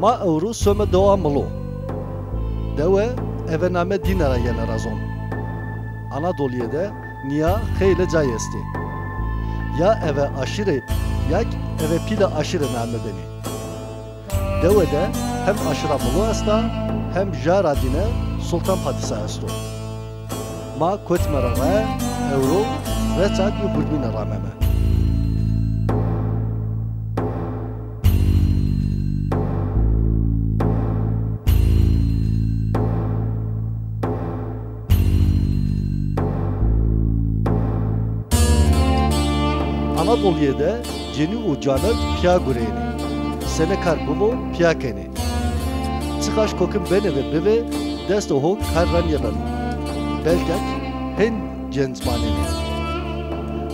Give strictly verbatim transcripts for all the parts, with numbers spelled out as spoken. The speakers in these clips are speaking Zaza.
Ma ewro some dewa Milo. Dewe eve name dîne ra yene ra zon. Anadolîye de nîya xeylê cayî estê. Ya eve aşîre ya kî eve pîle aşîre name benê. Dewe de hem aşîra Milo esta hem ja ra dîne Sultan Padîsa esto. Ma kotîme ra raye, ewro reça dî hurdmîne rameme. Anadolîye de cenî û camerd pîya gureyênê. Sene kar bibo pîya kenê. Çiqaş kokim benê ve bivê, destê ho kar ra nêbeno. Belkek hên cenc manenê.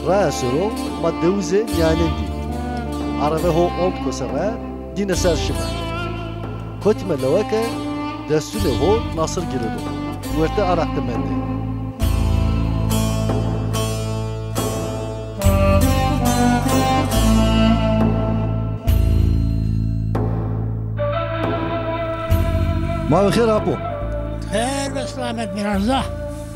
Raya sero ma dewizê nîyanên dî. Areve ho ontko serre dîne ser şime. Kotîme lewe ke destunê ho nasir girêdo. Wertê araq de mendê. Ma bi xêr apo. Xêr be selamet biraz da.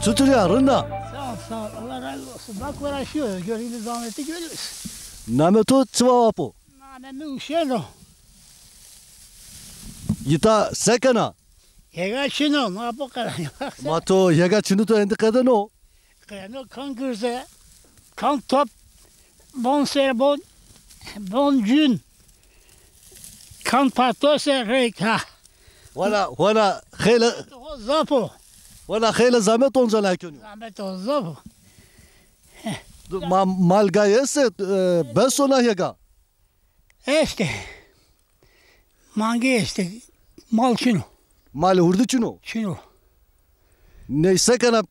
Çitur ya, rind a? Sağ ol, sağ ol. Allah razı olsun. Bak uğraşıyoruz. Gördüğünüz zahmeti görüyoruz. Name to çi va apo? Name mi Hüseyin o. Yita se kena? Hêga çin o, ma bu kadar. Ma to hêga çinî to êndî qedeno? Qedeno kan girze, kan top, bon ser bon, bon cun, kan pato ser reyk ha. Wala, wala xeyle. Zaf o. Wala xeyle zahmet onca la kenî. Zahmet o, zaf o. Ma, mal gay ese, e, beso na hêga? Estê. Mangê estê. Mal çin o. Malê hurdî çin o? Çin o. Ney se kena, e,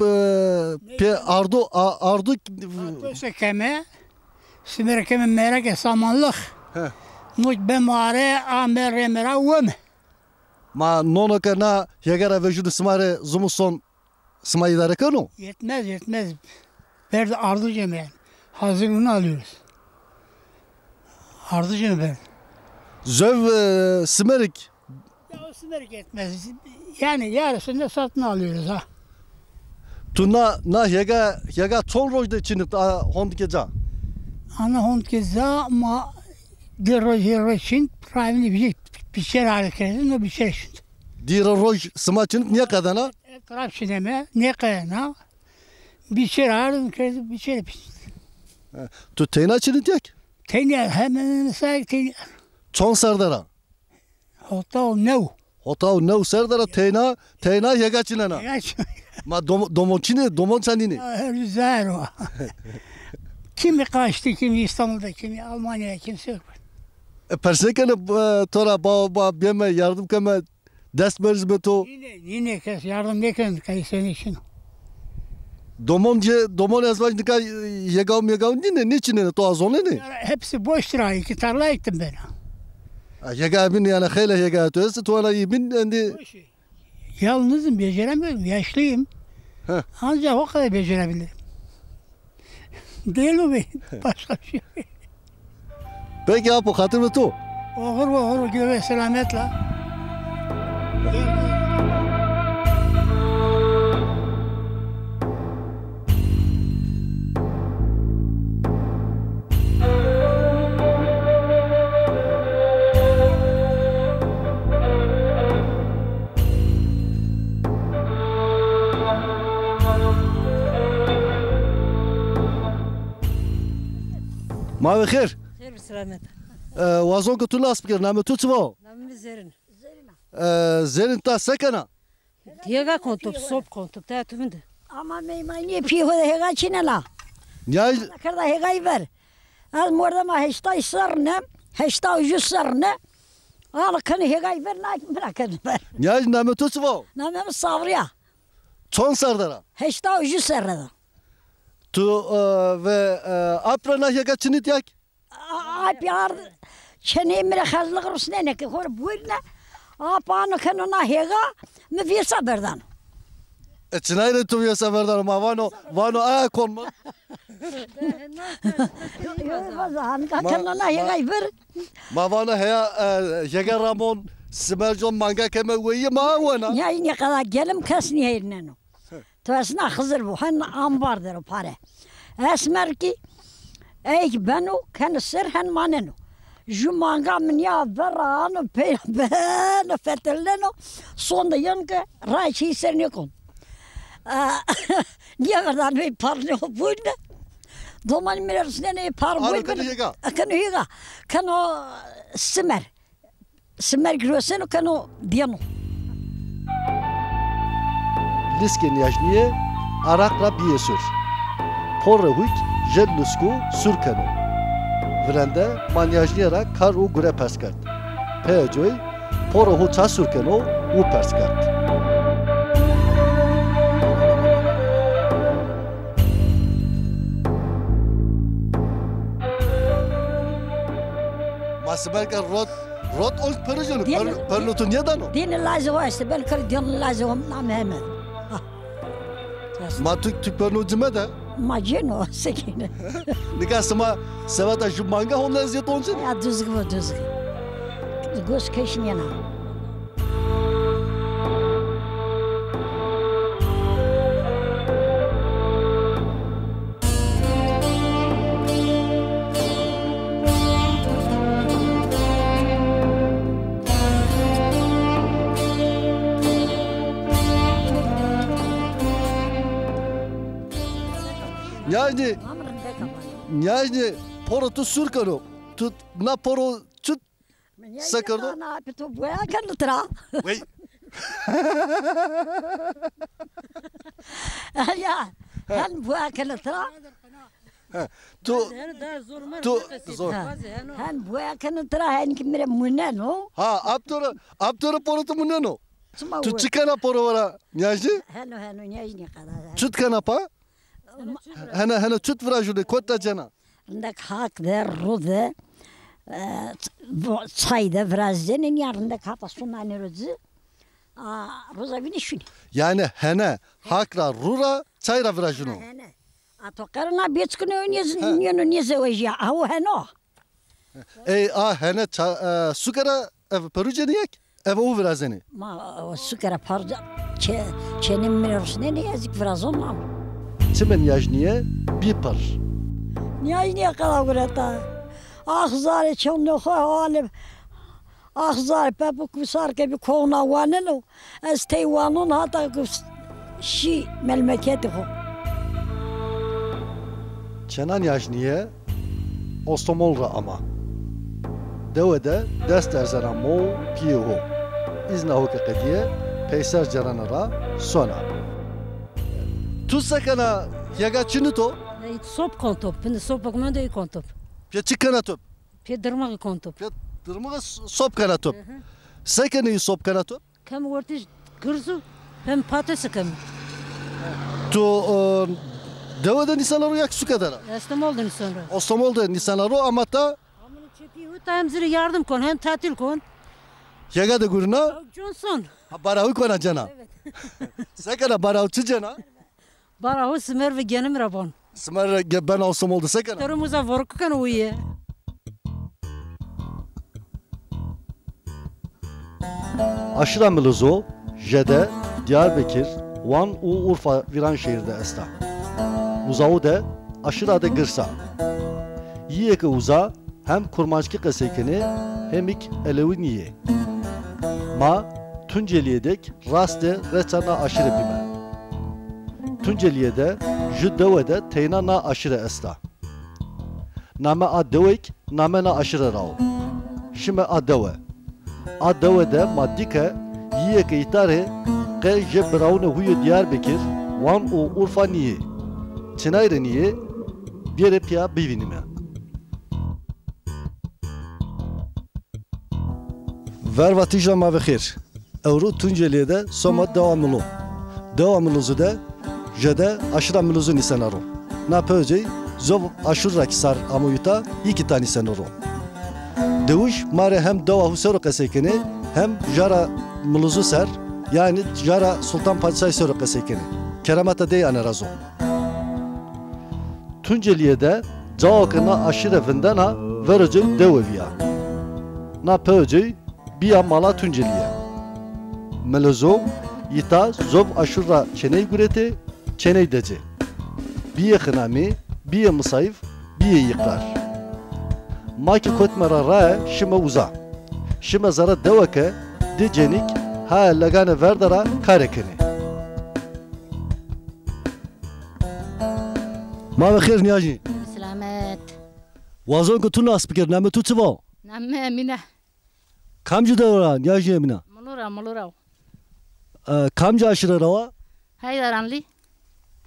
pê ardo, a-, ardo. Ardo se keme, simere keme mereke samanlix. He. Muç beme are, ame rê mi ra weme. Ma nono ke na hêge ra vejûnî sima rê zimiston sima îdare keno? Yetmez, yetmez. Berd ardıcı mı yani? Hazırını alıyoruz. Ardıcı mı berd? Zöv, e, simerik. Ya o simerik yetmez. Yani yarısını satın alıyoruz ha. Tu na, na hêga, hêga çon roj de çinit a hondike ca? Ana hondike ca ma di roj, hê roj çin, rahimli bir şey, bir şey hareket edin, bir şey şimdi. Dîre roj sima çinit nêqedena? Etraf çineme, nêqedena. Biçer ardim kerdim, biçer piç. He. Tu teyna çinit ya kî? Teyna, hemen hemen sayık teyna. Çon serde ra? Hota û new. Hota û new serde ra teyna, teyna hêga çinena. Hêga çin-. Ma dom-, domon çinî, domon çandînî? Ya, her zahir o. Kimi kaçtı, kimi İstanbul'da, kimi Almanya'da, kimse yok. E, persê kene, e, to ra ba, ba, bême, yardım keme. Dest merz be to. Nîne, nîne kes yardım nêkeno, kay senî çin o. Domon cê, domon ezvac nika, e, hêga û mêga nîne, nêçinenê, to a zonenê? Ya, hepsi boştur ha, iki tarla ektim ben. Ha, hêga bin yani, xeyle hêga to estê, to ena î bin endî. Boş. Yalnızım, beceremiyorum, yaşlıyım. Heh. Ancak o kadar becerebilirim. Değil mi? Başka bir şey. Peki apo, xatir bi to. Oxir, oxir, gö ve selametle. Ma ve xêr. Xêr bi selamet. E, wazon ke tu nas bikir, namê tu çi va? Namê mi Zerîn. E, Zerîn, ta se kena? Hêga kontup, sop kontup, ta tu vinde. Ama meymanîye pî ho de hêga çinena. Nîyaj? Kerda hêgayî ver. Ez mordema heştay serrî ne, heştay û ju serrî ne. Al kene hêgayî ver, na mi ra kene ver. Nîyaj, namê tu çi va? Namê mi Sabriya. Çond serre de ra? Heştay û ju serre de. Tu, e, ve, e, apî ra na hêga çinit ya kî? A-, apî ard, çenê mi rê xezlix rusnenê ke xo rê biwerîne. Apî ano keno na hêga, mi vêsa berdano. E, çinay rê tu vêsa berdano? Ma vano, vano aya kon mi. Yo, yo, vaza, hanka keno na hêgay vir. Ma vano heya, e, hêga ramon, Simer con manga keme weyî ma wena. Ya, nîya qeda gelim kes nîheyrneno. To esna Xizir bu, hen ambar dero pare. Esmer ki ey ki beno, keno ser hen maneno. Ju manga min ya verano, peyra beno, fetelneno. Sonde yon ke ray çî ser nêkon. Nîya verdan bey par nêho buyne. Doman mi resnene par buyne. Keno hêga. Keno hêga. Keno simer. Simer giroseno keno biyeno. Liskê nîyajnîye araq ra bîyê sûr. Porê huyk jê liskû sûr keno. Virende ma nîyajnîye ra kar û gure pers kerd. Peyê coy, porê hu ça sûr keno û pers kerd. Ma simer ke rot Rot ol perujeno, per, perno tu nêdano? Dînê lazê ho este, ben kir dînê lazê ho na Mehmet. Ma tu, tu perno cime de? Ma cêno, sekine. Nika sima seveta ju manga honde eziyet oncin? Ya duzgi vo duzgi. Gos keşin yena. Nîyajnî, nîyajnî poro tu sûr keno. Tu na poro çut Se kerdo? Na, apê to boya keno tira. Wey. Ya, hen boya keno tira. He, tu, tu, zor. Hen boya keno tira, hen ki mi rê muneno. Ha, ap to ra, ap to ra poro tu muneno. Tu çi kena poro vara, nîyajnî? Heno, heno, nîyajnî qeda. Çut kena pa? Hena, hena çut virajunê, kot de cena? Rindek hak de, ru de, e, ç-, vo-, çay de virazenê, nîya rindek hata sunanê ro ci. A, roza vînî şunî. Yanî hene hak ra, ru ra, çay ra virajino. Ha, hene. A to qero na bêçikino nêz-, nêno nêzewejîya. Awo heno. Ey, a hene ça-, e, suke ra ev perucenî yek, ev o virazenî. Ma, o, suke ra parca, çe-, çênê mi rê rusnenê, ez kî virazon ma. Çimê nîyajnîye bî pir. Nîyajnîye qeda gureta. Ax zarê çewno xo hewalê. Ax zarê pepûk wisar ke bî kowna waneno. Ez tey wanon hata ku şî melmeketê xo. Çêna nîyajnîye Ostomol ra ama. Dewe de dest erzena mo û pîyê ho. Îzna ho ke qedîye, peyser cerena ra sona. Tu se kena, yega çinito? Ey, sop kon top, pindi sopok mendo, ey kon top. Pê çi kena top? Pê dirmixî kon top. Pê dirmixî s-, sop kena top. Hı hı. Se kenî sop kena top? Kem wertî girzu, hem patesi kem. Tu, e, dewe de nîsena ro ya ki suke de ra? Estemol de nîsena ro. Ostomol de nîsena ro ama ta? Amino çepî hu ta hem zirê yardim kon, hem tatil kon. Yega de gurina? Johnson. Ha, bara hu kona cena? Evet. Se kena bara hu çi cena? Bara ho simer ve genim ra bon. Simer ge-, bena Ostomol de se kena? Terumuza vorku kena uye. Aşira Miluzo, jede, Diyarbekir, Wan u Urfa Viranşehir de esta. Uzawu de, aşira de girsa. Yiyê ke uza, hem kurmanckî qesey kenê, hemîk elewî nîyê. Ma Tuncelîye de kî rastê reça na aşîre bîme. Tuncelîye de ju dewe de teyna na aşîre esta. Name a dewe kî name na aşîre ra o. Şîme a dewe. A dewe de ma dî ke yîyê ke îta rê qe jê birawunê huyê Diyarbekir, Wan û Urfa nîyê. Çinay rê nîyê? Bêrê pîya bivînîme. Verva tîj ra ma ve xêr. Ewro Tuncelîye de soma Dewa Milo. Dewa Miluzu de jede aşira Miluzu nîsena ro. Na pewcey zov aşur ra kî sar amo îta, yî kî ta nîseno ro. Dewij ma rê hem dewa hu ser o qesey kenê, hem jara Miluzu ser, yanî jara Sultan Padîsay ser o qesey kenê. Keremeta dey ane ra zon. Tuncelîye de cao ke na aşîre vindena, verocey dewe vîya. Na pewcey bîya mala Tuncelîye. Milizû îta zov aşur ra çêney guretê, çêney decê. Bîyê xinamî, bîyê misayîf, bîyê îqrar. Ma kî kotîme ra rae şîme uza. Şîme zerrê dewe ke di cenîk hae leganê verde ra karê kenê. Ma ve xêr nîyajnî. Selamet. Wazon ke tu nas bikir, namê tu çi va? Namê Emîne. Kamcî dewe ra nîyajnî Emîne? Milû ra, Milû ra. E, kamcî aşîre ra wa? Heyderanlî.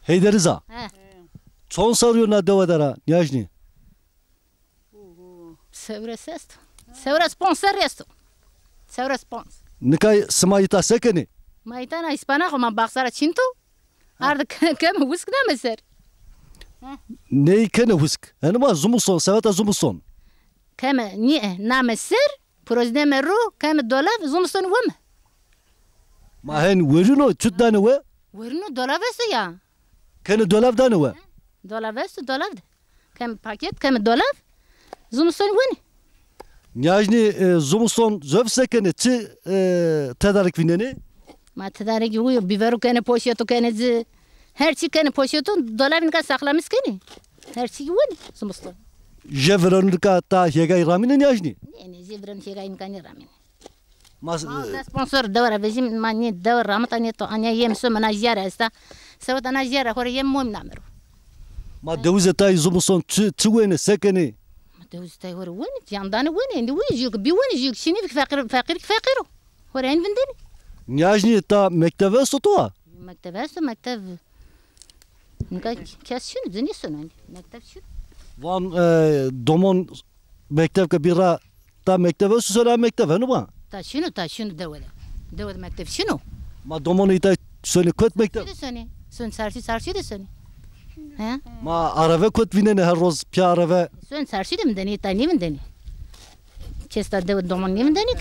Heyderiza. He. Çond serrî yo na dewe de ra nîyajnî? Sewres esto. Sewres ponc serrî esto. Sewres ponc. Nika sima îta se kenê? Ma îta na îspana xo ma baxsa ra çînto. Arde ke-, keme husk name ser. Ney kenê husk? Henî ma zumuston, seweta zumuston. Keme nîye name ser, prozineme ro, keme dolav, zumuston weme. Ma hen werîno, çut danê we? Werîno, dolav esto ya. Kenê dolav danê we? Dolav esto, dolav de. Kem paket, kem dolav, zumiston wenê. Nîyajnî, e, zumiston zof se kenê, çi, e, tedarik vînenê? Ma tedarik uyo, bîvero kenê, poşeto kenê ci. Her çî kenê poşeto, dolavî nika saxlamis kenê. Her çî wenê zumiston. Jê vireno nika ta hêgay ramînê nîyajnî? Nê, nê, jê vireno hêgay nika nêramînê. Ma, ma, e, de sponsor dewe ra vejîm, ma nê dewe ramita nê to anya yem so, mina jîyare esta. Seweta na jîyare xo rê yem mom name ro. Ma dewizê tayê zumiston çi, çi wenê, se kenê? Ma dewizê tayê xo rê wenê, candane wenê, endî wenê, jûk bî wenê, jûk şinî feqîr, feqîr ki feqîr o. Xo rê en vindenê. Nîyajnî ta mekteb esto to wa? Mekteb esto, mekteb. Nika kes şino, ci nêsono, mekteb şino. Van, e, domon mekteb ke bî ra, ta mekteb esto, sona mekteb heno ba? Ta şino, ta şino dewe de. Dewe de mekteb şino. Ma domonê îta sonê kot mekteb? Çarşî de sonê. Son çarşî, çarşî de sonê. He? Ma areve kot vînenê her roz pîya areve? Son çarşî de vindenê, îta nêvindenê. Kes ta dewe domon nêvindenê.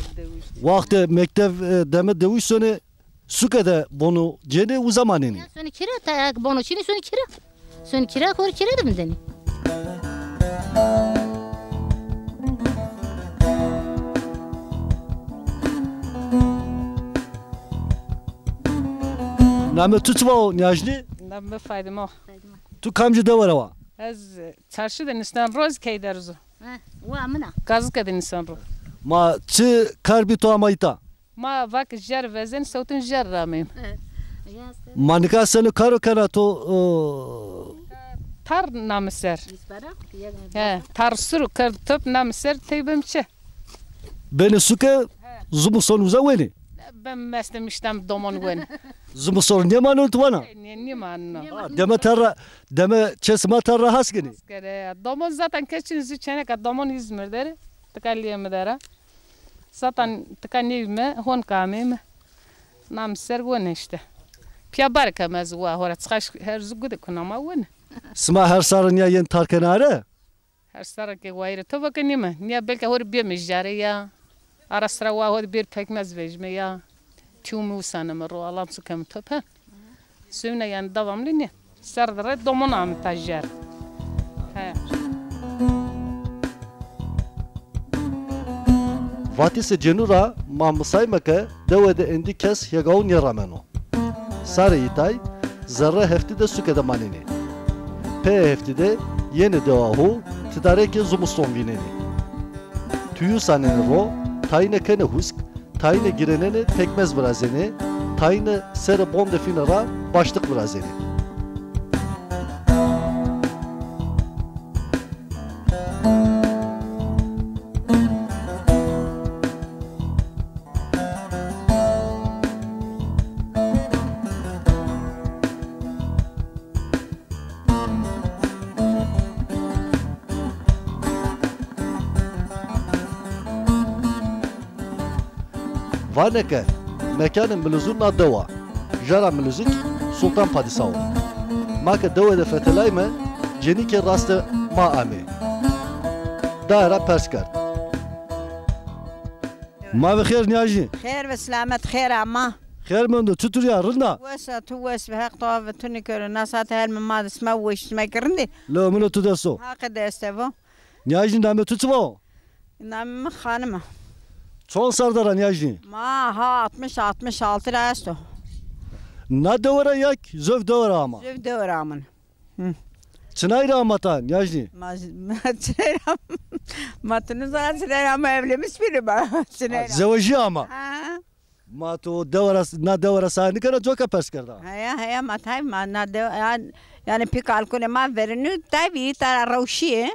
Waxtê mekteb, e, deme dewij sonê, suke de bono cênê, uza manenê. Ya, sonê kira, ta ya bono çinê, sonê kira. Sonê kira, xo rê kira de vindenê. Namê tu çi va o nîyajnî? Namê mi Fadime o. Tu kamcî dewe ra wa? Ez, e, çarşî de nîsnan ro, ez key der zu. He, wa min a. Kazike de nîsnan ro. Ma çi kar bî to ama îta? Ma vake jer vezenî, sewtin jer rameyim. Ma nika seno karo kena to, o? Tar name ser. He, tar suru kerd top name ser, tey bim çi? Benê suke, zumiston uza wenê. Bim mestim, îştem domon wen. Zumiston nêmano tu vana? Nê, nêmano. Ha, deme tar ra, deme çê sima tar ra has kenê. Has kenê. Domon zaten kes çin, zu çêneka domon Îzmîr der ê. Tika lîyê mi der a. Zaten tika nêvîme, hon ke ameyme. Name ser wenê îşte. Pîya barê ke ez wa xo ra çiqaş her zu gude kuna ma wenê. Sima her sarre nîya yen tar kenê are? Her sarre ke wayîrê to va ke nîme. Nîya belka xo rê bîyeme îjarê ya. Ara sira wa xo de bêr pekmez vejîme ya. Tîyû mî usaneme ro, alam su keme top he. Sewna yanî devamlı nê. Ser de rê domon amita jer. He. Vatêsê cênû ra ma misayme ke dewe de êndî kes hêgawo nêrameno. Sarê îtay zerrê heftî de suke de manenê. Peyê heftî de yenê dewa ho, tidarêkê zumiston vînenê. Tûyû sanenê ro, tayîne kenê husk, tayîne girênenê pekmez virazenê, tayîne serê bon de fîne ra baştiq virazenê. Vanê ke mekanê Milizû na dew a. Jara Milizû kî Sultan Padîsa wo. Ma ke dewe de fetelayme, cenîkê rastê ma amê. Daye ra pers kerd. Ma ve xêr nîyajnî. Xêr ve selamet, xêr ama. Xêr mendo, çitur ya, rind a? Wes a, tu wes be, Heq to ve tu nîkero. Na saete helme ma de sima weş, sima kî rind ê. Lew min o tu dest o. Haqê dest vo. Nîyajnî, namê tu çi va o? Namê mi Xanim a. Çond serr der a nîyajnî? Ma ha altmış, altmış altı ra esto. Na dewe ra ya kî zöv dewe ra ama? Zöv dewe ra amin. Hı. Çinay ra ama ta nîyajnî? Ma, ma çinay ra, ma tu nizana çinay ra, ama evlenmiş bîne ma. Çinay ra. Zewejî ama. Ha. Ma to dewe ra, na dewe ra saye nîkena, coka pers kerda. Heya, heya, ma tay ma na dewe, ya, yanî pî kalkunê ma verînû tay bî, îta ra rewşîye.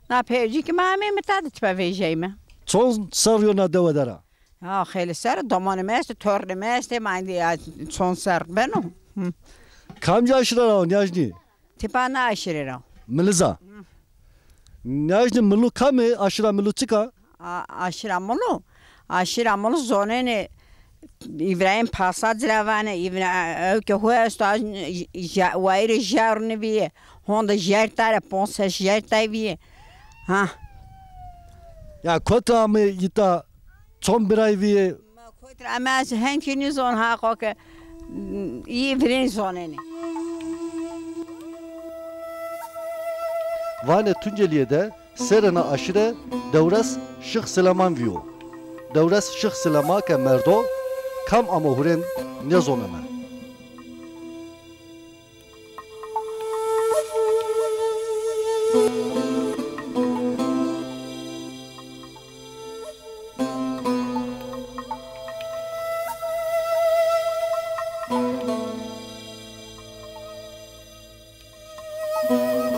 Na peyocî kî ma ameyme ta de çipa vejîyayme. Çond serrî yo na dewe der a? Ya xeylî serr, domanê mi estê, tornê mi estê, ma îndî ya çond serr beno. Hı. Kamcî aşîre ra o nîyajnî? Tipa na aşîre ra. Miliz a. Nîyajnî Milu kam ê, aşîra Milu çik a? A, aşîra Milu? Aşîra Milu zonenê Îbrahîm Pasa ci ra vanê, Îbra-, ewke ho esto, a, ja-, wayîrê jarûnî bîye. Honde jer tare, ponc ses jer tay bîye. Ha. Ya kota amê îta, çond biray vîye? Ma kotî ra, ama ez hên kî nîzon haqo ke, î virên zonenê. Vanê Tuncelîye de serê na aşîre Dewres Şix Sileman vîyo. Dewres Şix Silema ke merdo, kam amo hurên nêzoneme.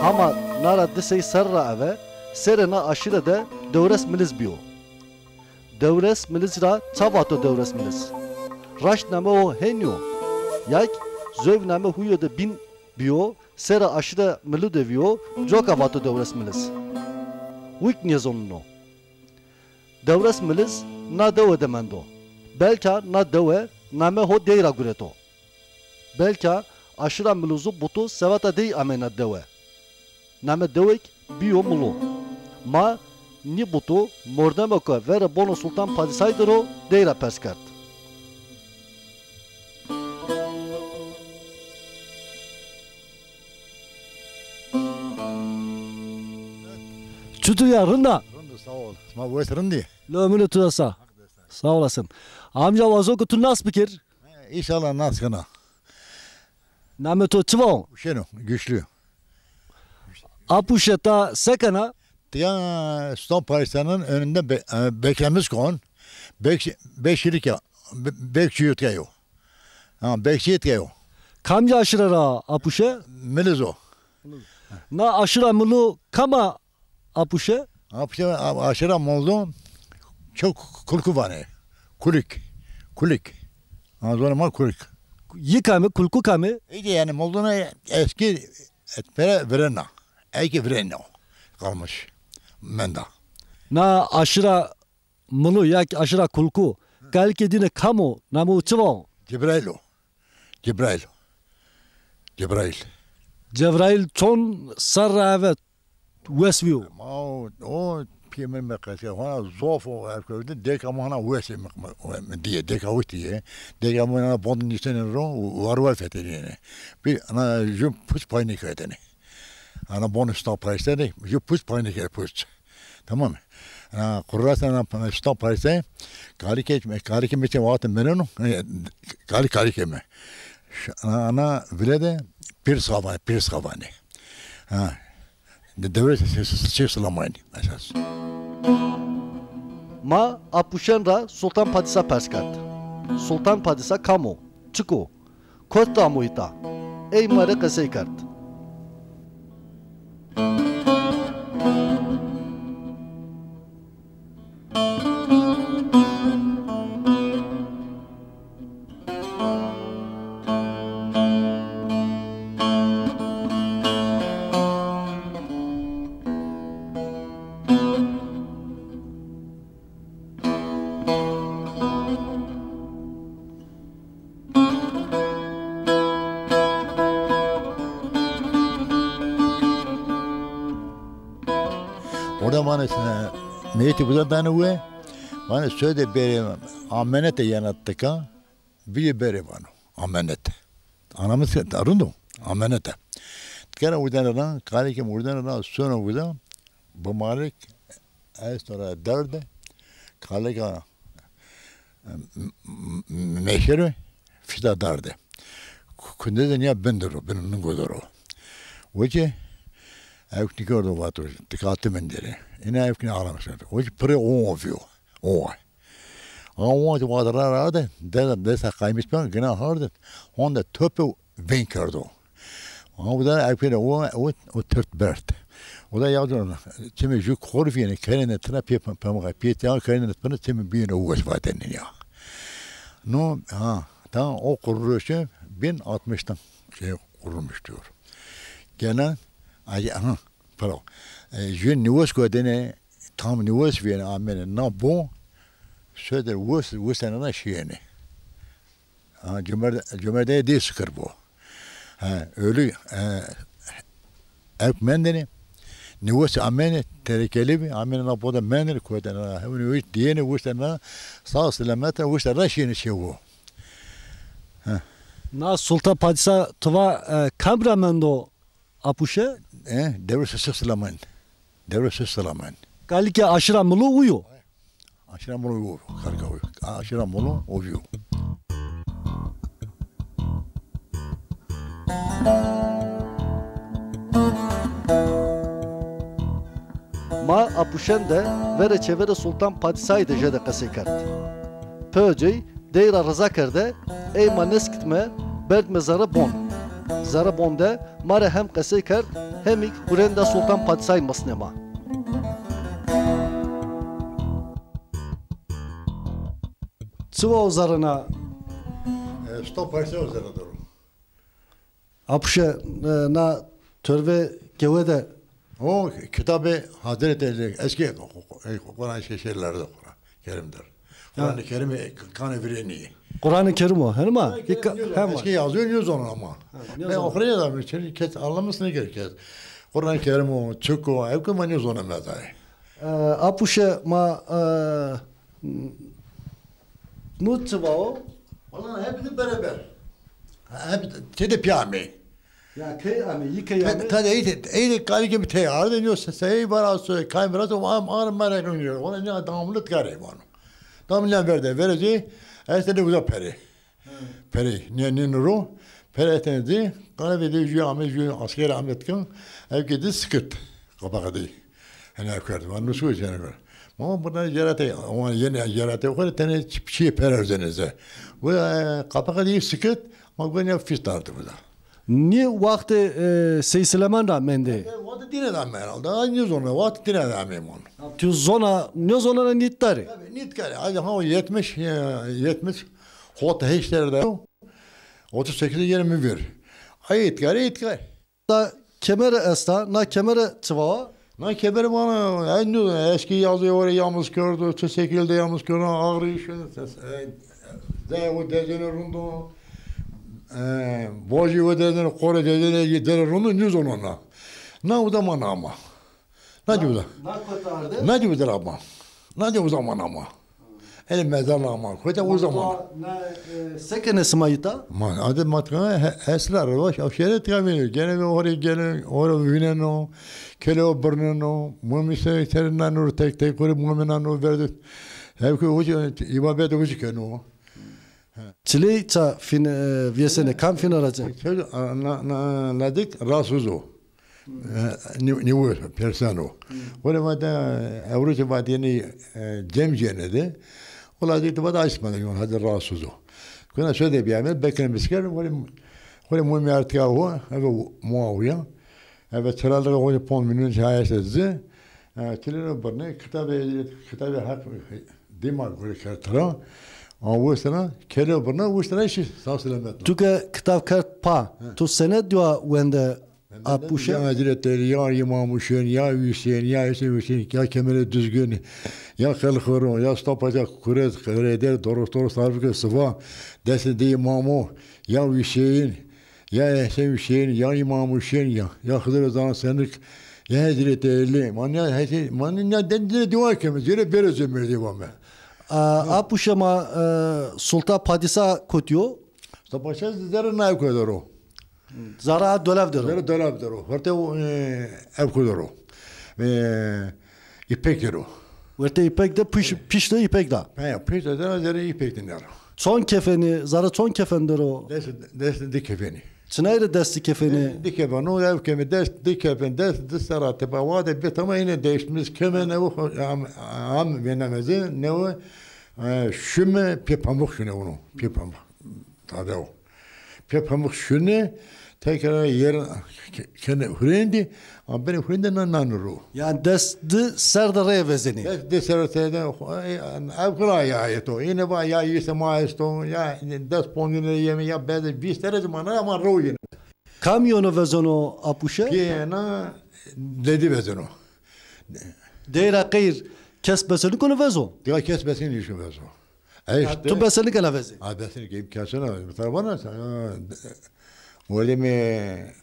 Hama na ra di sey serr ra eve, serê na aşîre de Dewres Miliz bîyo. Dewres Miliz ra ça vato Dewres Miliz? Raşt name ho hên nîyo. Ya kî zöv name huyo de bîn bîyo, serê aşîre Milu de vîyo, coka vato Dewres Miliz. Wik nêzoneno. Dewres Miliz na dewe de mendo. Belka na dewe name ho dey ra gureto. Belka aşîra Milu zu butu seveta dey ameyna dewe. Name dewêk bîyo Milu. Ma nî butu mordemo ke verê bono Sultan Padîsay der o dey ra pers kerd. Çutur ya, rind a? Rind o, sağ ol. Ma wes rind î. Lewê min û tu de sa. Sağ olasın. Amca, wazo ke tu nas bikir. He, înşallah nas kena. Namê to çi va? Hüseyin o, Güçlü. Apuşe ta se kena? Tiya Sultan Parisa'nın önünde be-, e, beklemiş kon. Bek-, bekçilik ya, be-, bekçi yutkayo. Ha, bekçi yutkayo. Kamca aşire ra apuşe? Milizo. Na aşira Milu kama apuşe? Apuşe, a-, aşira Milu çok kulku vane. Kulik. Kulik. Ha, zonê ma kulik. Yi kame, kulku kame? İşte yani Milu'nun eski etpere virena. Ey ki virena o. Kalmış. Menda. Na aşira Milu ya ki aşira kulku, kalikê dîne kam o, namê o çi va o? Cebrail o. Cebrail. Cebrail. Cebrail çond serra eve wes vîyo? Ma o, o pîyê min me qesîya, hona zof o, ev kewte, dêka ma hona wes ê mi, mi, mi dîye, dêka wis dîye. Dêka ma hona bond nîştenê ro, war war fetelîyenê. Bî ana ju pus pay nêkerdêne. Ana bonê Sultan Paris'te de, ju pus pay nêkerd pus. Tamam mı? Ana kurrasa ana Sultan Paris'te, kalikê, kalikê mi çê wextê mereno, e, kalik kalikê mi. Ş-, ana, ana vile de pir savanê, pir savanê. Ha. De devre se-, se-, se-, se-, silamanî esas. Ma apuşen ra Sultan Padîsa pers kerd. Sultan Padîsa kam o? Çik o? Kot de amo îta? Ey ma rê qesey kerd. Orada vanê, e, meyitî uza danê we, vanê sode bêrê amenete yena tika, vîye bêrê vano. Amenete. Anamız rind o. Amenete. Tikena uza ra, kalikê mi uza ra, sono uza, bimarik esto ra derde, kalika Meşero fîta darde. Ku-, kunde de nîya bin de ro, bin ningo de ro. O ki, ewk nîkerdo vato, dikati min dere. Îna ewk nî aramiş. O ki pirê o ovîyo. O. Ama o ki vade ra ra de, de, de sa qaymis ben, gina harde, honde tope veng kerdo. Ama bu da ewk pêne o, o, o tirt bert. O da ya diyor, çimi ju kor vîyene, kerene tına pê pem-, pemga, pê tına kerene tına çimi bîyene o wes vaden ya. No, ha, ta o kuruluşu bin altmıştan şey kurulmuş diyor. Gene, ay, aha, pardon. E, ju niwes godene, tam niwes vîyene amene, na bu, söder wes, wes enana şiyene. Ha, cumerde, cumerde dê sikir bo. Ha, ölü, e, ewk mendene, niwes amene, terekeli bi, amene na boda mendene, koyde na, hevni üç diyene, üç na, sağ selamet, üç na şiyene çevo. Ha. Na Sultan Padîsa tiva, e, kam ra mendo Apuşe? E, Dewrê Sisix Silaman. Dewrê Sisix Silaman. Kalike aşira milo uyo. Aşira molo yo, karka yo. Aşira molo o yo. Ma Apuşen de verê çêverê Sultan Padîsayî de jêde qesey kerd. Pê ocey dey ra riza kerde, ey ma nêskitme, berdme zerre bon. Zerre bon de ma rê hem qesey kerd, hemî hurênda Sultan Padîsayî misnê ma. Çi wa o zerre na? E, sto paşte o zerre doro. Apuşe, e, na torve gewe de. O kitabê Hazreti Elî, eski Kur'an şeşerlerde Kur'an Kerimdir. Ha. Kur'an-ı Kerim'i kanê virênî. Kur'an-ı Kerim o, her ma? Kur'an-ı Kerim nîyo zona, eski yazıyor, nîyo zona ama. Ha, nîyo zona. Ben okuyacağım, içeri kes anlamasını gerek kes. Kur'an-ı Kerim o, Türk o, ev ki ma nîyo zona medayê. E, Apuşe ma, e, nu çi va o? Valla hepsi beraber. Hep tede pîya amê. Ya key amê, yi key amê. Tede ey de, ey de kalike mi tey arde, nîyo se-, sey vara so, kay vara so, am, ar, mara nîyo. Ona nîya damlı tkare vano. Damlı verde, verece, este de uza pere. Perey, nê, nê niro, perey tene di, qara ve de ju ame, ju asker ame tkın, ev ki di sikit, kapak di. Hene ev kerd, van nusu jene kerd. Ma burada cerate, ama yeni cerate o kadar tene çi-, çiye pere üzerine ze. Bu, e, kapak di sikit, ma bu ne fis dardı bu da. Nî waxtê, e, Sey Sileman ra mendê? E, waxtê dîne de ame herhalde. Ay, nî zona, waxtê dîne de ame mon. Tu zona, nî zona ra nît darê? Tabii, nît kare. Ay, ha, o yetmiş, e, yetmiş, hot heşt de. Otuz sekiz yirmi bir. Ay, îtkar, îtkar. Da kemere esta, na kemere çi va? Na kemere bana, en nû eski yazı oraya yalnız gördü, çi şekilde yalnız gördü, ağrı işi, e, de o dezene rundu, e, boji o dezene, kore dezene, dere rundu, nû zonona. Na o zaman ama. Na cüda. Na kota arde? Na cüda ama. Na cüda zaman ama. Ele mezar ama. Kota o zaman. Na, e, sekene sima ita? Ma, ade matka, he, esrar, baş, afşere tika beni. Gene ve oraya gene, oraya vineno, kele o birneno, mumi se terina nur tek tek kore mumi na nur verdi. Hep ki ucu, ibadet ucu keno. Çiley ça fin, e, viyesene, kam fina ra ci? Na, na, ladik rahatsız o. E, ni-, niwe, persan o. Ore vade, ewro ki vade yeni, e, cem cene de. O ladik de vade açma da yon, hadi rahatsız o. Kuna söyle bir yemek, beklemiş gel, ore, ore mumya artık o, eve muaviya. Eve çıraldığı o pon minun çayası zi. E, çilero birne, kitabê, kitabê Haq, dima gore kerd tira. Ama westena, kelo birna, westena şi, sağ selamet. Tu ke kitab kerd pa, tu senet diwa wende Apuşe? Ya Hazreti Ali, ya İmam Hüseyin, ya Hüseyin, ya Hüseyin Hüseyin, ya Kemal Düzgün, ya Kılıçkıran, ya Mustafa Paşa, Kuret, Kureder, Doros, Doros, Tarık, Sıfa, Destinde İmamo, ya Hüseyin, ya Hesen Hüseyin, ya İmam Hüseyin, ya, ya Hızır Rıza Sendik, ya Hazreti Ali. Man ya Hesen, man ya den zire dua keme, zire bere zömer devam e. A, Apuşe ma, e, Sultan Padisa kotiyo? Sultan Padisa zere na ev kodero. Zara dolab dero. Zere dolab dero. Hırte o, e, ev kodero. E, ipek dero. Wertê îpek de pîş, pîş de îpek da. He, pîş de zere, zere îpek de nêro. Çond kefenî, zere çond kefen der o? Dest, dest di kefenî. Çinay rê dest di kefenî? Dest di kefenî, ew keme dest di kefen, dest di sera tepa wa de bê tamam yine değişmiş keme ne o, am, am venemezi, ne o, e, şume pê pamuk şune unu, pê pamuk. Tade o. Pê pamuk şune, tekrar yer ke-, kene hurendî, ama beni hurendî na nanu ro. Yani dest di ser de rê vezenî. Dest di ser de, ev kula ya eto. Yine va ya yise ma esto, ya dest pondine yeme, ya beze vîst derece ma ne ama ro yine. Kam yono vezeno Apuşe? Piyena dedi vezeno. Deyra qeyr kes besenî kono vezo? Diga kes besenî nişko vezo. E, ya, işte. Tu besenî kena vezî? A, besenî ke imkansız ne. Mesela bana sen, ha, öyle mi,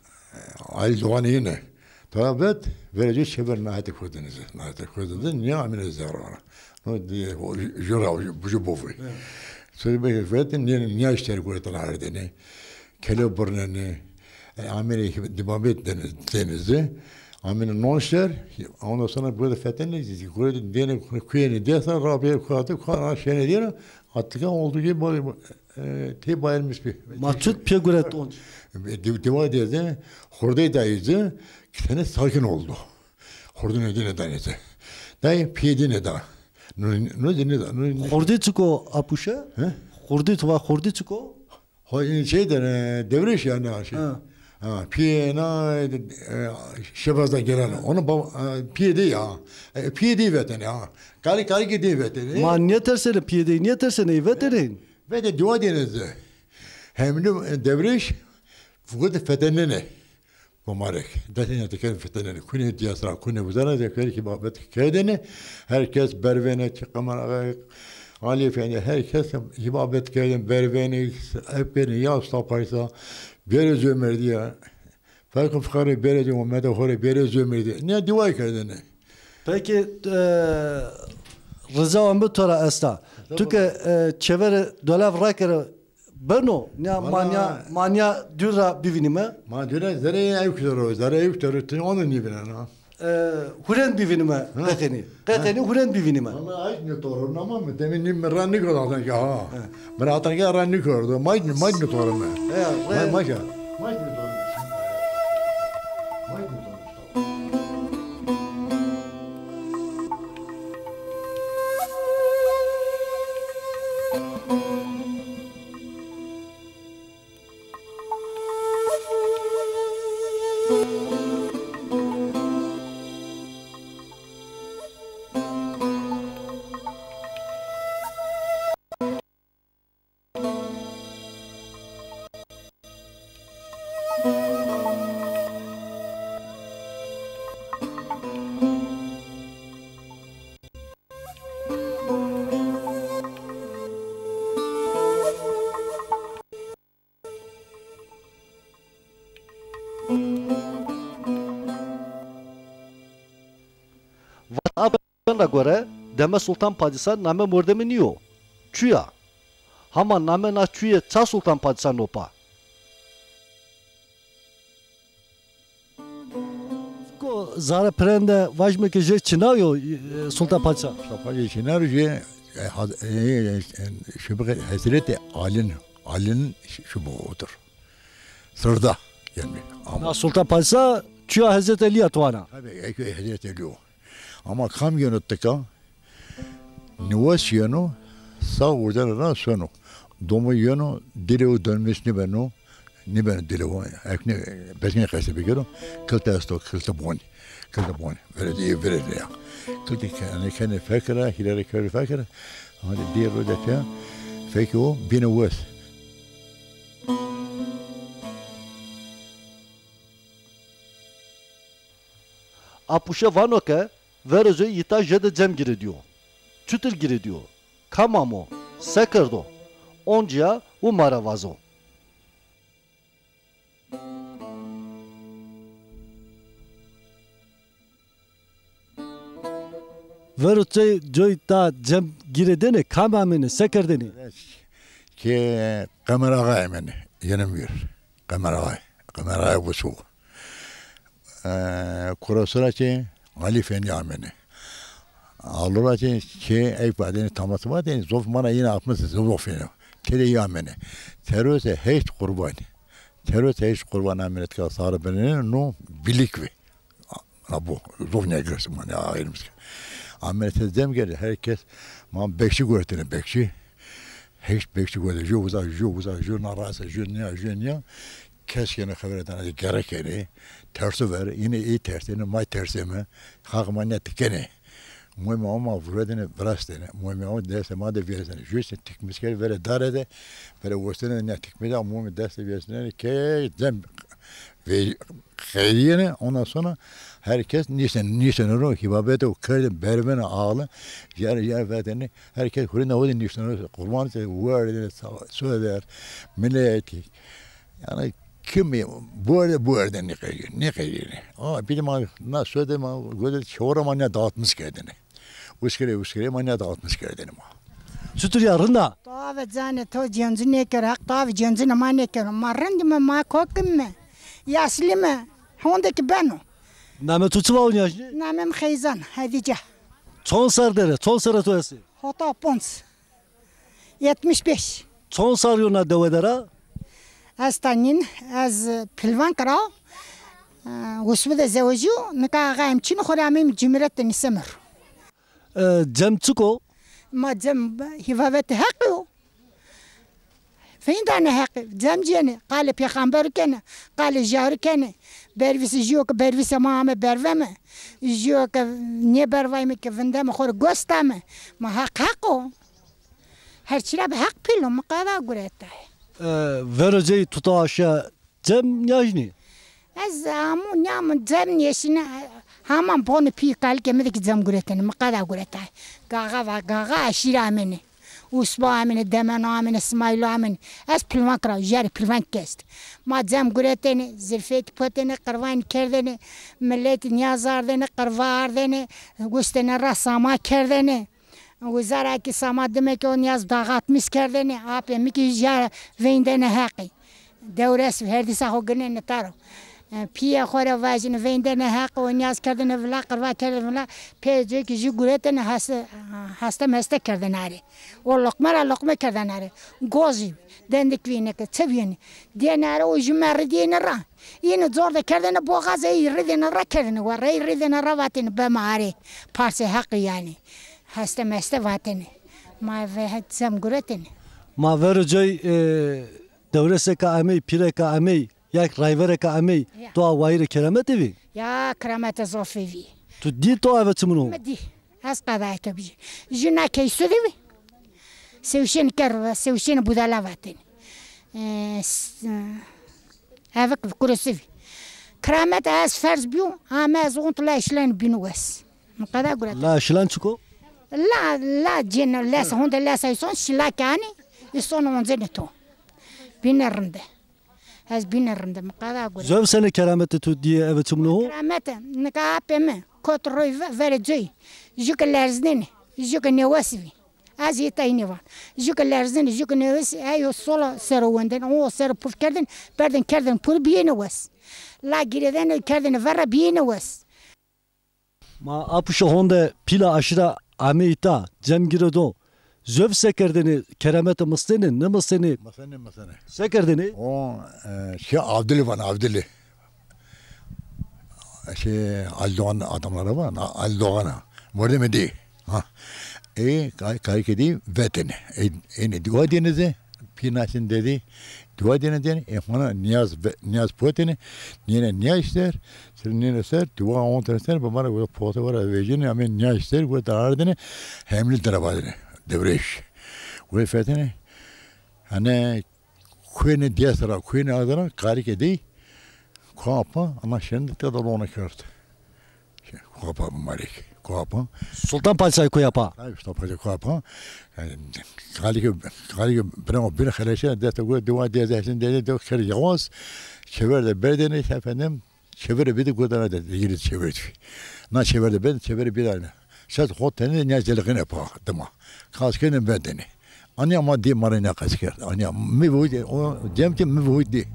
Ali Doğan yine. Tabi vet, verece çever nahete kurdenizi. Nahete kurdenizi, niye amine zerrana? No diye, o, jura, o, bucu bovu. Evet. Sonra be, vet, niye, niye işler kurdenizi? Kele birnenî, e, amêne Dîmabêt deniz, denizi, amêne non ser, ondan sonra burada fetenî, burada dêne kuyeni dêsa, rabê kuatı, kuana şene dêne, attıka olduğu gibi, e, te bayılmış bir. Ma tut pê guret onc. E, di-, diva dedi, hordey dayıcı, kitene sakin oldu. Hordun ödüne danete. Dayı piyedine da. No, no dine da. No, hordey çiko Apuşe? He? Hordey tu va hordey çiko? Ho-, şey de, e, Devreş yani ha, şey. Ha. Ha, piyena, e, Şebaz'dan gelen. Onu ba-, e, piyedi ya. E, piyedi veteni ha. Kari kari ki di veteni. Ma niye tersene piyedi, niye tersene veteni? Ve de dua denizde. Hem de, e, Devreş, fukut fetenene. Mubarek. Detine teker fetenene. Kune diyasra, kune buzana de kere ki babet kerdene. Herkes bervene, ki kamera, Ali Efendi, herkes ibabet kerdin, berveni, epbeni, ya usta paysa, bere cömerdi ya. Fakir fukarê bere cömerdi, hore bere cömerdi. Ne divay kerdin? Peki, e, rica mi to ra esta. Tabii. Tu ke, e, çevere dolev rakere beno, nia manya, manya dür ra bivînime. Ma dür ra zerê ew kutero, zerê ew kutero, tu onu nîvînena. E, hurend bivînime, ha? Qeqenî. Ha? Qeqenî hurend bivînime. Valla ayt ne torun ama mi demin nim mi ra niko zaten ki ha. Ha. Mi ra atan ki ra niko orada. Mayt ne, mayt ne torun mi? He, mayt ne torun. Mayt ne torun. Mayt ne torun. Vat a ben ra gore, deme Sultan Padîsa name mordemî nîyo. Çuya. Hama name na çuye ça Sultan Padîsa nopa? Ko zare pirende vajme ke jê çinayo, e, Sultan Padîsa. Sultan Padîsa çinayo jê, e, haz-, e, e, e, şubike Hezretî Alin, Alin şu, şu bu odur. Sırda yani. Ama na Sultan Padîsa çuya Hezretî Elî ya tuana. Tabii, e, Hezretî Elî o. Ama kam yeno tika, niwes yeno, sağ urdene ra sono. Domo yeno, dilê o dönmüş nîbeno, nîbeno dilê o. Ekne, bezgin qese bigero, kilte esto, kilte boni. Kilte boni. Böyle diye böyle ya. Kilte kene, kene fekra, hilere kere fekra. Ama diye böyle te, feki o, bine wes. Apuşe vano ke, verozê yita jede cem girêdîyo. Çutir girêdîyo? Kam amo? Se kerdo? Oncîya wu ma ra vazo. Vero çê coy ta cem girêdêne, kam amêne, se kerdêne? Ki Qemer Axa amêne, yenim bir. Qemer Axa, Qemer Axa Busu. E, Kurasura ki Ali Efendi amêne. Alora çi, çi ey vadeni, tamam vadeni, zof mana yine atmış zof yine. Tede ya mene. Terose heşt kurban. Terose heşt kurban amene tika sarı benene no bilik ve. Na bu, zof ne gersi mana ayrımız. Amene te dem geldi, herkes, ma bekçi gördüğünü bekçi. Heşt bekçi gote, ju uza, ju uza, ju narasa, ju niya, ju niya. Kes yene xebere dana, gerek yene. Tersu ver, yine iyi ters, yine may ters yeme. Hak ma ne tikene. Muhime ama vuredene, virastene. Muhime ama deste ma de viresene. Ju se tikmisker vere dare de, vere wostene ne tikmida, muhime deste viresene. Ke zem ve xeyriyene, ondan sonra herkes nişten, nişten ro, hibabete o kerde, bervene ağlı, yer, yer vetene, herkes hurine o de nişten ro, kurban se, verde, söver, millet, yani kim bu arada, bu arada ne kayıyor, ne kayıyor. Ama bir de ma, na söyledi ma, göde çevre ma ne dağıtmış kendini. Uskere, uskere ma ne dağıtmış kendini ma. Çutur ya, rinda? Tabi canı to cenci ne kere, hak tabi cenci ne ma ne kere. Ma rindi mi, ma kokim mi? Yaşlı mı? Honde ki beno. Name tu çi vao niyajni? Namem Xeyzan, Hedice. Çon ser dere, çon sere tu esi? Hota ponc. Yetmiş beş. Çon sar yo na dewe dera? Ez tanin, ez pilvan kira. E, usbu de zewejîyo, nika axa em çin xo rê ameyim cumhuriyet de nisemir. E, cem çik o? Ma cem hîvaveti Heqî yo. Veyndane Heqî, cem cêne, qalê pêxamberî kene, qalê jarî kene. Bervîsî jîyo ke bervîsê ma ame berveme. Jîyo ke nêbervayme ke vindeme xo rê gos dame. Ma Heq Heq o. Her çî ra bi Heq pîl o, mi qeda gureta. E, vero cey tu ta aşa cem niyajnî? Ez amu nyamu cem nêşine, haman bonu pî kalikê mi de ki cem guretene, mi qeda gureta. Gaxa va, gaxa aşîre amene. Usbo amene, Demeno amene, Simaylo amene. Ez pilvan kira, jari pilvan kest. Ma cem guretene, zirfetî potene, qirvanî kerdene, miletî niyaz ardene, qirva ardene, gustene ra sama kerdene. Wizara ki sama dime ki o niyaz dağıtmış kerdene, apê mi ki ja veyndene Heqî. Dewres herdîsa xo ginene taro. E, pîyê xo rê vajine veyndene Heqî, o niyaz kerdene vila, qirva kerdene vila, pê cê ki jü guretene heste, heste meste kerdene arê. O loqme ra loqme kerdene arê. Gozî, dendik vîne ke, çi vîne. Diyene arê o jü merri diyene ra. Yine zor de kerdene boğaz, ey ridene ra kerdene, wa rey ridene ra vatene beme arê. Parsê Heqî yanî. Heste meste vatene. Ma ve het zem guretene. Ma vero coy, e, dewreseka amey, pîreka amey, yak rayvereka amey, ya, to a wayîrê keramete vî? Ya, keramete zofê vî. Tu dî to eve çimin o? Mi dî. Ez qedayeke bijî. Jü na keysu de vî. Sewşên ker, sewşên budala vatene. E, s-, e, Evik kurusi vî. Keramet ez ferz bîyo, ame ez ont la şilen bînu wes. Muqeda guret. La şilen çiko? La, la cin, les, honde les ay son, şila kani, ison onzene to. Bîne rinde. Ez bîne rinde, muqeda guret. Zöv sene keramete tu diye eve çimno ho? Keramete, nika apê mi, kot roy ve-, vere coy. Jü ke lerzînenê, jü ke nêwes vî. Ez yê tey nêvan. Jü ke lerzînenê, jü ke nêwes, ey o sola ser o wendên, o ser o puf kerdên, berdên kerdên pur bîyêne wes. La girêdêne kerdêne verra bîyêne wes. Ma apuşo honde pîla aşîra ameyî ta, cem girêdo. Zöv se kerdêne, keramete mistêne, nêmistêne? Mistêne, mistêne. Se kerdêne? O, e, şey, Avdili van, Avdili. Şey, Ali Doğan adamları var. Ali Doğan'a. Mordemê dî. Ha. E, kay, kay ke dî vetene. E, ene dua denize. Pînasin dedi. Dua denize. E, hona niyaz, ve-, niyaz potene. Niyene niyaz ser. Sir niyene ser. Dua on tane ser. Bamara pote var. Vejine. Ame niyaz ser. Ve da ardene. Hemli dira vadene. Devreş. Ve fetene. Hani Kuêne dês ra, kuêne ardena, karike dey, kuapa, ama şende te da rona kerd. Şey, kuapa mubarek, kuapa. Sultan Padişahî kuapa. Tabii, Sultan Padişahî kuapa. Yani, karike, karike, bravo, bir xeleşe, deste go, dua, dua, dua, dua, dua, kere yavaş, çever de berdene, efendim, Çevire bide gudana de, yine çevire. Na çevire de ben çevire bir tane. Şat hot tane ne zelgine pa dima. Kaskene bedeni. Ani ama di mare ne kasker. Ani mi bu o cem ki mi bu di.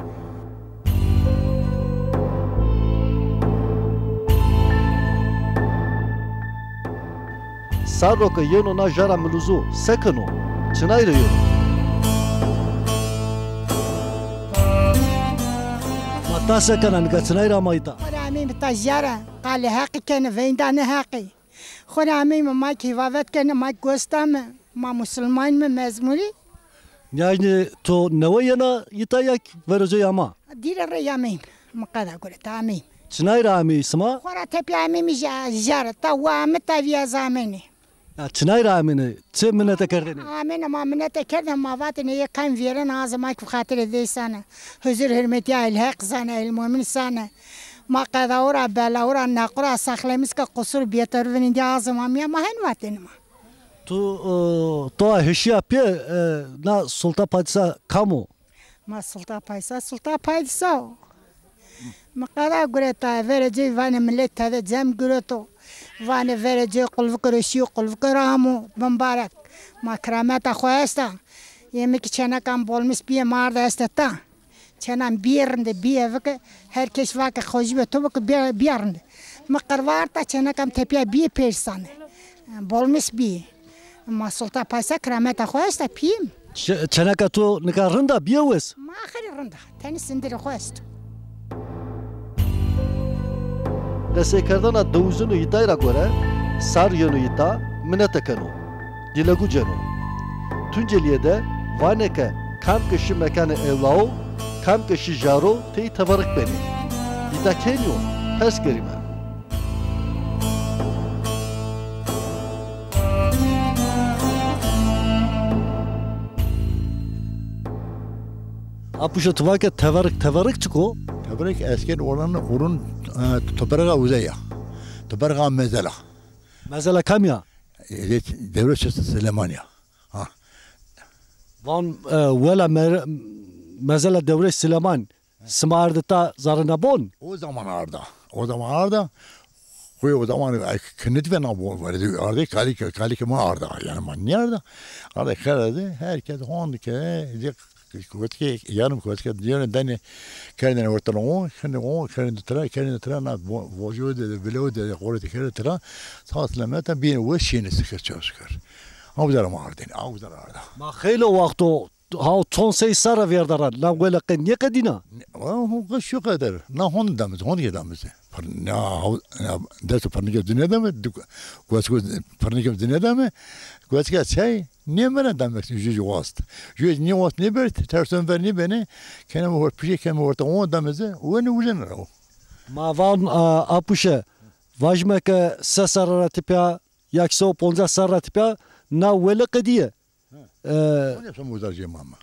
Sarro ke yeno na jara miluzu, se keno? Çinay ra yeno? Ma ta se kena nika, çinay ra ama ita? Xo rê ameyme ta jara, qalê Heqî kenê, veyndane Heqî. Xo rê ameyme, ma kî hîvavet kenê, ma kî gos dame, ma musulman me, mezmurî. Yanî to newe yena ita ya kî verocey ama? Dîre rey ameyme, mi qeda gureta ameyme. Çinay ra ameyî sima? Xo ra tepîya ameyme ja-, jara, ta wa ame ta vîya ez amenê. Ya çinay ra amêne? Çi minete kerdêne? Amêne, ma minete kerdêne, ma vatêne ê qem vîyerena, azê ma kî xatirê dey sane. Huzur hurmetîya Ehlî Heq sane, Ehlî Mumin sane. Ma qedawu ra, belawu ra, nequ ra sexlemîs ke qusur bîyeterû vinî dî azê ma mîya, ma hen vatêne ma. Tu, e, toa hişîya pê, e, na sulta padîsa kam o? Ma sulta padîsa, sulta padîsa o. Mi qeda gureta, verê cey vanê milet tede cem gureto. Vanê verê cey qulvike ro şîyo, qulvike ro amo, bimbarek. Ma kirameta xo esta. Yê mi kî çenekan bolmis bîye ma arde este ta. Çenan bîye rinde, bîye vike, her kes vake xojî be to bike bîya, bîya rinde. Mi qirva arta çenekan tepîya bîye pêrsane. Bolmis bîye. Ma sulta padîsa kirameta xo esta pîyê mi. Çe-, çeneka to nika rind a, bîye wes? Ma axirî rind a. Tenê sindirê xo esto. Qeseykerdena dewizûnê îtay ra gore, sar yeno îta, minete keno, dîlegu ceno. Tuncelîye de vanê ke kam ke şî mekanê ewlawo, kam ke şî jaro tey teverik benê. Îta kenî yo? Pers kerîme. Apuşe, tu vake teverik, teverik çik o? Teverik eskên olan urun, e, topereka uze ya. Topereka mezela. Mezela kam ya? E, dewrê Süleyman ya. Ha. Van, e, wela mer-, mezela dewrê Süleyman. Sima arde ta zarina bon? O zaman arda. O zaman arda. Xo o zaman, e, kinit ve na bon vardı. Arde kalik, kalik ma arda. Yani ma niye arda? Arda kerede, herkes hon ke, de, kuvvet ke, yarım kuvvet ke, diyor, dani, kendine ortalığı o, kendi o, kendi tıra, kendi tıra, na, vo-, vojo de, bilo de, orada kendi tıra, sağ selamet, bir o şeyini sıkır, çok sıkır. Ama bu zaman arda, ama bu zaman arda. Ma xeylo wexto Haw çond sey serra vêrda ra, la wele qe nêqedîna? Ne, o, o, şu kadar. Na hon damiz, hon ke damiz. Pir-, na, haw, na, dest pirnike dine dame, duk-, kuesko pirnike dine dame, kueska çay, ne mene dame, jü, jü wast. Jü, ne wast, ne ber, terson ver ne bene, kene mi hor pije, kene mi orta, on damize, o ne ulen ra o. Ma van, a, apuşe, vajme ke se serra ra tipya, ya ki se û poncas serra tipya, na wele qedîye. He. E, on yaşında uzar cemame.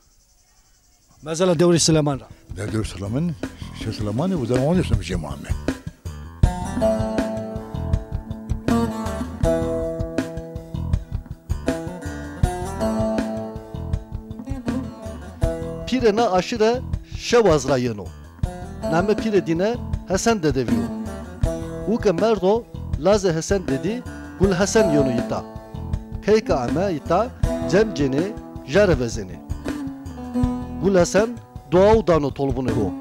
Mesela dewrê Sileman ra. De dewrê Sileman, şey Sileman uzar on yaşında cemame. Pîrê na aşîre Şewaz ra yeno. Name pîrê dîne Hesen Dedevi yo. Wu ke merdo, lazê Hesen Dedî Gul Hesen yeno îta. Qey ke ame îta, cem cenê, jare vezenê. Gul Hesen duawu dano tolvunê ho.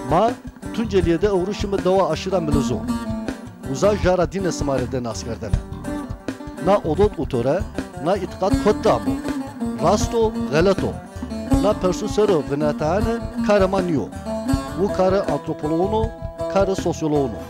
Ma Tuncelîye de ewro şîme dewa aşîra Milizon. Uza jara dîne sima rê de naskerdene. Na odot û tore, na îtîqat kot de amo? Rast o, xelet o? Na persu ser o vinetayene karê ma nîyo. Wu karê antropologun o, karê sosyologun o.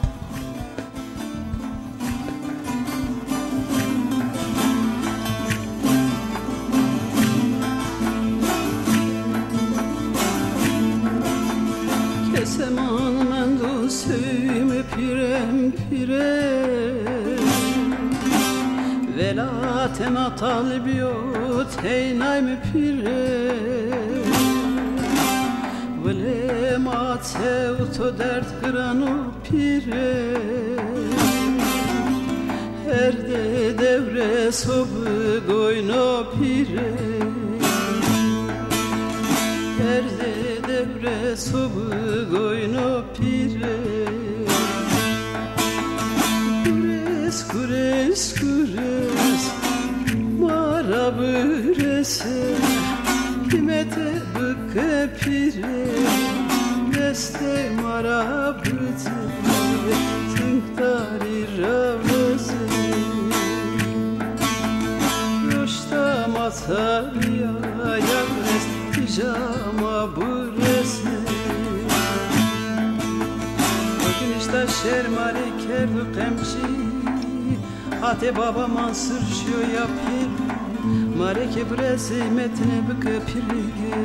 Keseman mendo seyme pîrem pîre. Velat Sena talibî yo teynay mi pîre. Wilê ma çew to derd giran o pîre. Her de dewre sobi goyno pîre. Her de dewre sobi goyno pîre. Gures, gures, gures, ma ra birese, qîmete bike pîre, destê ma ra bice, tinkdarî ra veze. Roşta ma sarîya ya gures, tîja ma birese. Nişta şer ma rê kerdo qemcî. Hatê baba Mansur şiyo ya pîr. Ma rê ke birezê metine bike pîrîge.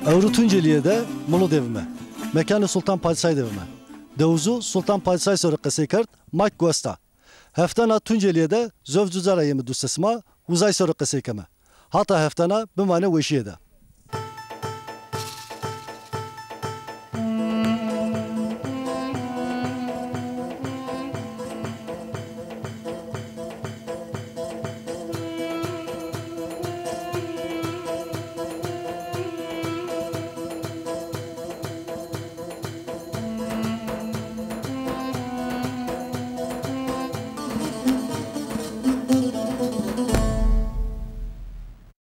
Ewro Tunceliye de Molo de vime. Mekanê Sultan Padsay de vime. Dewizû Sultan Padsay sero qesey kerd, ma kî westa. Heftena Tunceliye de zovc uca ra yeme dustê sima, uzay sero qesey keme. Hata heftena bimane weşîye de.